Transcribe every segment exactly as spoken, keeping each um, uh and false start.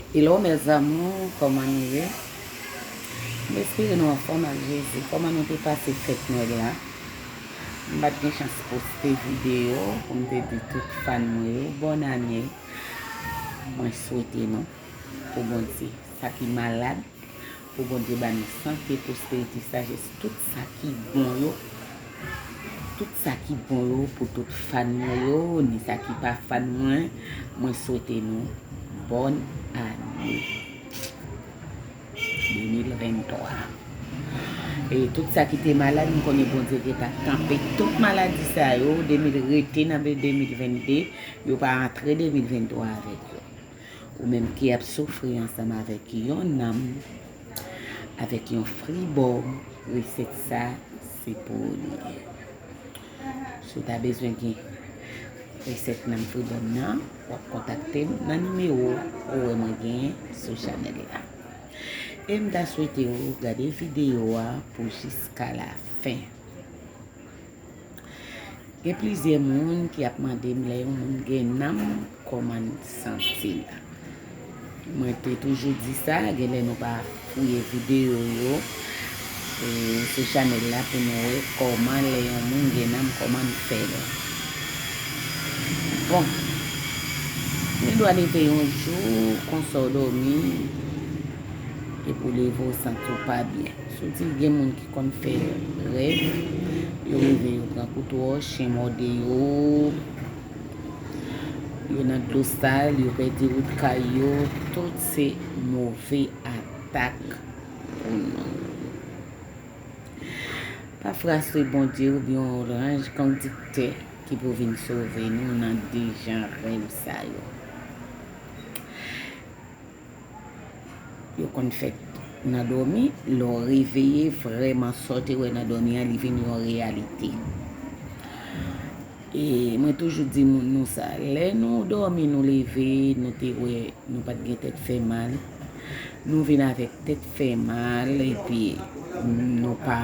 Hello mes amours, kòman nou ye? M espere nou anfòm ak Jezi. Kòman nou te pase fèt Nwèl la? M pa t gen chans poste videyo pou m te di tout fan mwen yo bòn ane. Mwen swete nou pou Bondye, sa ki malad, pou Bondye ba nou sante, pwosperite, sajès, tout sa ki bon yo, tout sa ki bon yo pou tout fan mwen yo, ni sa ki pa fan mwen, mwen swete nou bòn ane de mil venntwa. E tout sa ki te malad, m konnen Bondye te ka kanpe tout maladi sa yo, de mil rete nan de mil vennde, yo pa antre de mil venntwa avèk yo. Ou menm ki ap soufri ansanm avèk yon nanm, avèk yon fribòm, resèt sa, se pou ou li ye. Si w ta bezwen gen resèt nanm fribòm nan, w ap kontakte m nan nimewo ou wè mwen genyen sou chanèl la. E m ta swete w gade videyo a pou jiska la fen. Gen plizyè moun ki ap mande m lè yon moun gen nanm, kòman n santi l. Mwen te toujou di sa, genlè nou pa fouye videyo yo, e, sou chanèl la pou nou wè kòman lè yon moun gen nanm, kòman n fè l. Bon, gen dwa leve yon jou, konsa w dòmi, epi w leve w santi w pa byen. Si w di gen moun ki konn fè rèv, yo leve, yo pran kout wòch, chen mòde yo, yo nan dlo sal, yo pèdi wout kay yo, tout se move atak pou nou. Pafwa se Bondye oubyen yon zanj kondiktè ki pou vin sove nou nan de jan rèv sa yo. Yo konn fèt nan dòmi, lè w reveye, vrèman sa w te wè nan dòmi an, li vin yon reyalite. E mwen toujou di moun nou sa, lè nou dòmi, nou leve, nou te wè nou pa t gen tèt fè mal, nou vin avèk tèt fè mal, epi nou pa,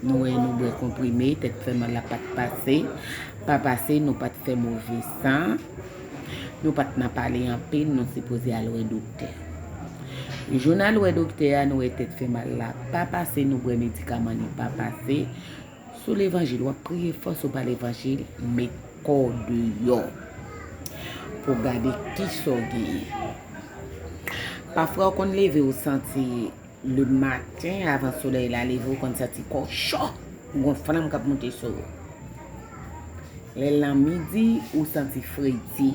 nou wè nou bwè konprime, tèt fè mal la pa t pase, pa pase, nou pa t fè move san, nou pa t nan pale anpil, nou sipoze al wè doktè. Jou n al wè doktè a, nou wè tèt fè mal la pa pase, nou bwè medikaman li pa pase. Sou levanjil, w ap priye fò, si w pa levanjil, met kò w deyò pou w gade kisa w genyen. Pafwa w konn leve, w santi le maten, avan solèy la leve, w konn santi kò w cho, gon flanm k ap monte sou ou. Lè l nan midi, ou santi fredi.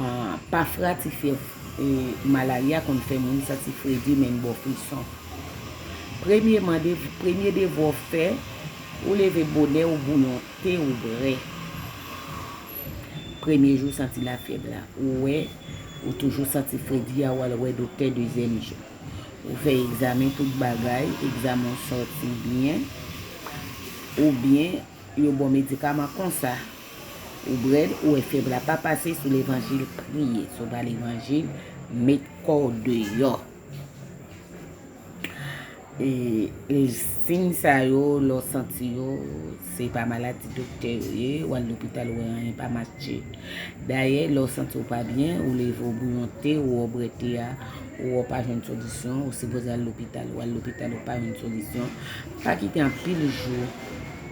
Ah, pafwa ti fyèv, e, malari a konn fè moun santi fredi, menm ba w frison. Premye mande, premye devwa w fè, ou leve bonè, ou bouyon te, ou bwè. Premye jou w santi lafyèv la, ou wè, ou toujou santi fredi a, w al wè doktè dezyèm jou. Ou fè egzamen, tout bagay, egzamen w sòti byen, oubyen yo ba w medikaman konsa. Ou bwè l, ou wè fyèv la pa pase, sou levanjil, priye. Si w pa levanjil, met kò w deyò. E, e siy sa yo, lè w santi yo, se pa maladi doktè yo ye, w al lopital, ou wè anyen pa matche. Dayè, lè w santi w pa byen, ou leve, ou bouyon te, ou wè w bwè te a, ou wè w pa jwenn solisyon, ou sipoze al lopital, ou al lopital, ou pa jwenn solisyon. Pa kite anpil jou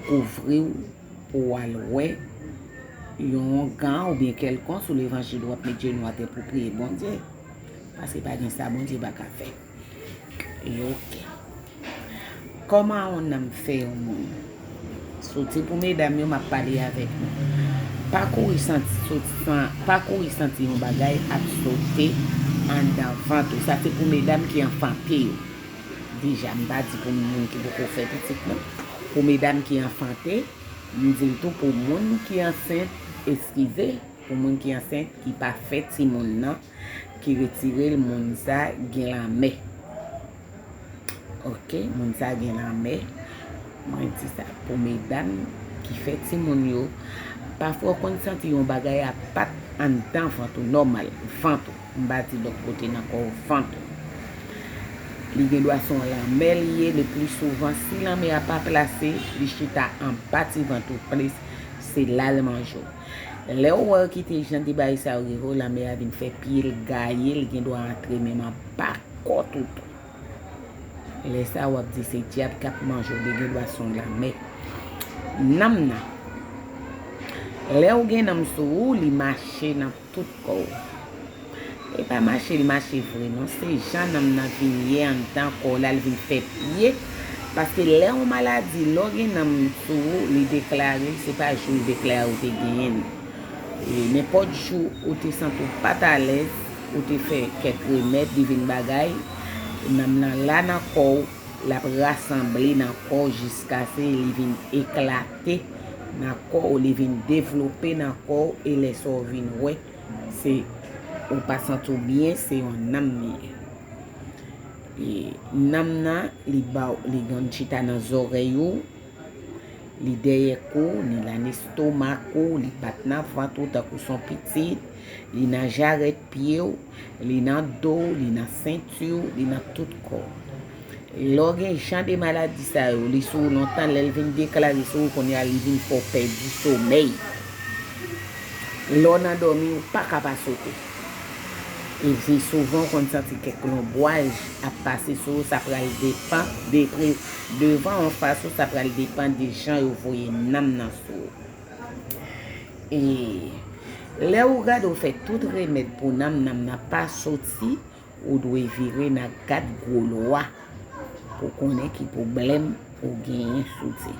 kouvri w pou w al wè yon ougan oubyen kèlkonk sou levanjil, w ap met jenou atè pou w priye Bondye. Paske pa gen sa Bondye pa ka fè. E oke. Kòman yon nanm fè yon moun? Soti pou medam yo, m ap pale avèk nou. Pa kouri santi, soti san, pa kouri santi yon bagay ap sote anndan vant ou. Sa se pou medam ki anfante yo. Deja, m pa di pou moun ki poko fè pitit, non. Pou medam ki anfante, m di l tou pou moun ki ansent, eskize, pou moun ki ansent, ki pa fè timoun nan, ki retire l, moun sa gen lanmè. Oke, moun sa gen lanmè. Mwen di sa pou medam ki fè timoun yo. Pafwa w konn santi yon bagay apat anndan vant ou, nòmal, vant ou. M pa di lòt kote nan kò w, vant ou. Li gen dwa se yon lanmè li ye, le pli souvan, si lanmè a pa plase, li chita anba ti vant ou plis, se la l manje w. Lè w wè yo kite jan de bagay sa yo rive w, lanmè a vin fè pye l gaye, l gen dwa antre menm anba kò toutou. Lè sa a, w ap di se dyab k ap manje w, li gen dwa se yon lanmè. Nanm nan. Lè w gen nanm sou ou, li mache nan tout kò w. E pa mache, li mache vre non. Se jan nanm nan vin ye anndan kò w la, l vin fè pye. Paske lè yon maladi, lè w gen nanm sou ou, li deklare l, se pa jou l deklare ou te genyen l. E nenpòt jou ou te santi w pa t alèz, ou te fè kèk remèd, li vin bagay, nanm nan la nan kò w, l ap rasanble nan kò w jiskaske li vin eklate nan kò w, li vin devlope nan kò w, e lè sa w vin wè, se, ou pa santi w byen, se yon nanm li ye. E nanm nan, li ba w, li konn chita nan zòrèy ou, li dèyè kou, li nan lestomak ou, li bat nan vant ou tankou se yon pitit, li nan jarèt pye w, li nan do w, li nan senti w, li nan tout kò w. Lè w gen jan de maladi sa yo, li sou ou lontan, lè l vin deklare sou ou, kounye a li vin fè w pèdi somèy. Lè w nan dòmi, ou pa ka pa sote. E pi souvan, w konn santi kèk lonbwaj ap pase sou ou, sa pral depann, depre, devan, anfas ou, sa pral depann de jan yo voye nanm nan sou ou. E lè ou gade, ou fè tout remèd pou nanm, nanm nan pa soti, ou dwe vire nan gad gwo lwa pou konnen ki pwoblèm ou genyen sou di.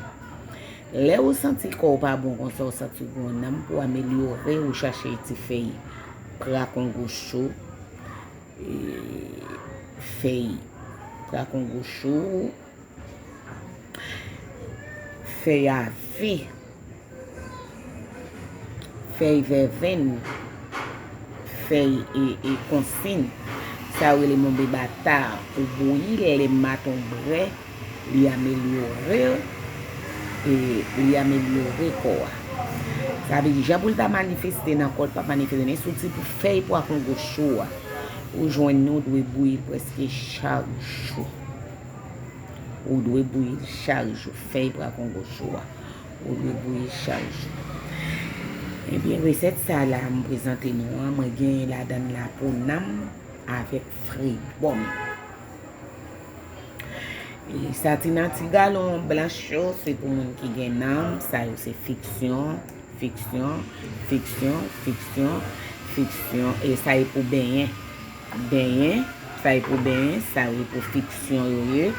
Lè ou santi kò w pa bon konsa, ou santi w gen yon nanm pou amelyore, ou chache ti fèy prakongocho, e, fèy prakongocho, fèy ave, fèy vèvenn, fèy e, e konsin. Sa yo rele monbe bata, ou bouyi l, lè maten w brè, li amelyore, e li amelyore kò a. Sa vle di, jan pou l ta manifeste nan kò, l p ap manifeste. Men si w ti pou fèy pwa kongo cho a, ou jwenn li, ou dwe bouyi l prèske chak jou. Ou dwe bouyi l chak jou. Fèy pwa kongo cho a, ou dwe bouyi l chak jou. Ebyen, resèt sa la m prezante nou an, mwen genyen ladan l la po nanm avèk fribòm. E sa ti nan ti galon blanch yo, se pou moun ki gen nanm, sa yo se fiksyon, fiksyon, fiksyon, fiksyon, fiksyon, e sa e pou benyen. Benyen, sa e pou benyen, sa e pou fiksyon yo ye.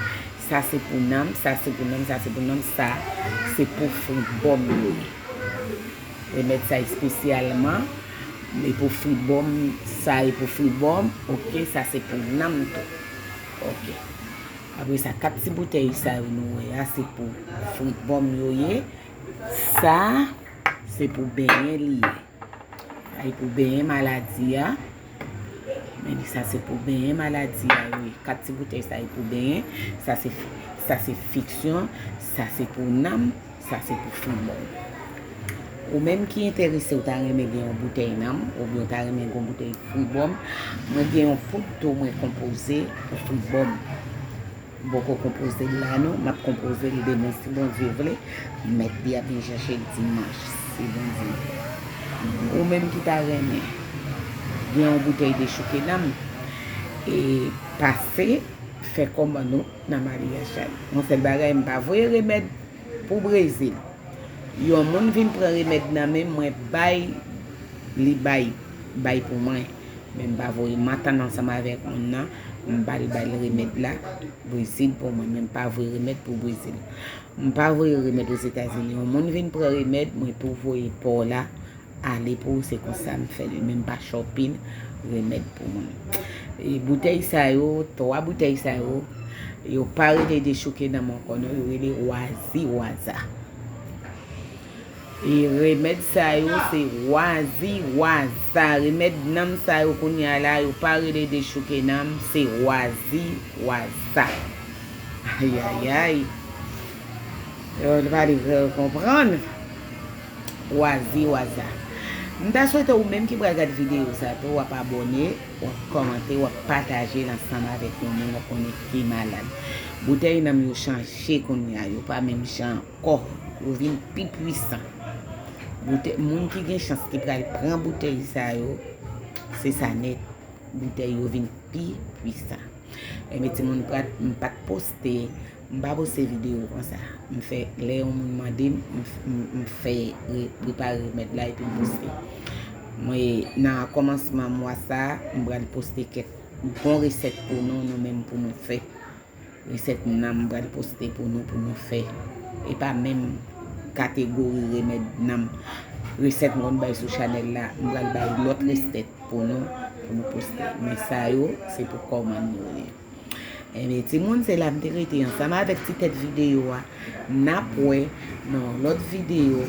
Sa se pou nanm, sa se pou nanm, sa se pou nanm, sa se pou fribòm yo ye. Remèd sa espesyalman e pou fribòm, sa e pou fribòm, oke, sa se pou nanm tou. Oke. Apre sa, kat ti boutèy sa yo nou wè a, se pou fribòm yo ye. Sa, se pou benyen li ye. Sa e pou benyen maladi a. Men sa se pou benyen maladi a, wi. Kat ti boutèy sa e pou benyen. Sa se, sa se fiksyon. Sa se pou nanm. Sa se pou fribòm. Ou menm ki enterese, ou ta renmen gen yon boutèy nanm, oubyen ou ta renmen gen yon boutèy fribòm, mwen gen yon poud tou mwen konpoze pou fribòm. M poko konpoze l la non, m ap konpoze l demen si Bondye vle. Mèt li ap vin chèche l dimanch, si Bondye vle. Ou menm ki ta renmen gen yon boutèy dechouke nanm, e pase fè kòmann ou nan Maria Chay. Yon sèl bagay, m pa voye remèd pou Brezil. Yon moun vin pran remèd nan men mwen, bay, li bay, bay pou mwen. Men m pa voye, m antann ansanm avèk moun nan, m ba l, bay l remèd la, Brezil pou mwen, men m pa voye remèd pou Brezil. M pa voye remèd Ozetazini. Yon moun vin pran remèd, mwen tou voye pa w la ale pou ou, se konsa m fè l, men m pa chòpin remèd pou moun. E boutèy sa yo, twa boutèy sa yo, yo pa rele dechouke nanm ankò non, yo rele wazi waza. E remèd sa yo se wazi waza. Remèd nanm sa yo kounye a la, yo pa rele dechouke nanm, se wazi waza. Ayayay. Yo pa li konprann. Wazi waza. M ta swete ou menm ki pral gade videyo sa tou, w ap abòne, w ap kòmante, w ap pataje l ansanm avèk yon moun ou konnen ki malad. Boutèy nanm yo chanje kounye a, yo pa menm jan ankò. Yo vin pi pwisan. Boutèy, moun ki gen chans ki pral pran boutèy sa yo, se sa nèt. Boutèy yo vin pi pwisan. Ebyen, timoun, pral, m pa t poste, m pa poste videyo konsa. M fè, lè yon moun mande m, m, m, m fè re-, prepare remèd la epi m poste. Mwen, nan kòmansman mwa sa a, m pral poste kèk bon resèt pou nou, nou menm pou nou fè. Resèt nanm m pral poste pou nou, pou nou fè. E pa menm kategori remèd nanm. Resèt m konn bay sou chanèl la, m pral bay lòt resèt pou nou, pou nou poste. Men sa yo, se pou kòmann yo ye. Ebyen, timoun, se la m te rete ansanm avèk ti tèt videyo a. N ap wè nan yon lòt videyo.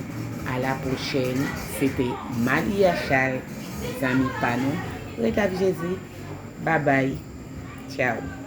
A la pwochèn. Se te Malia Charles, zanmi pa nou. Ret ak Jezi. Babay. Tchaw.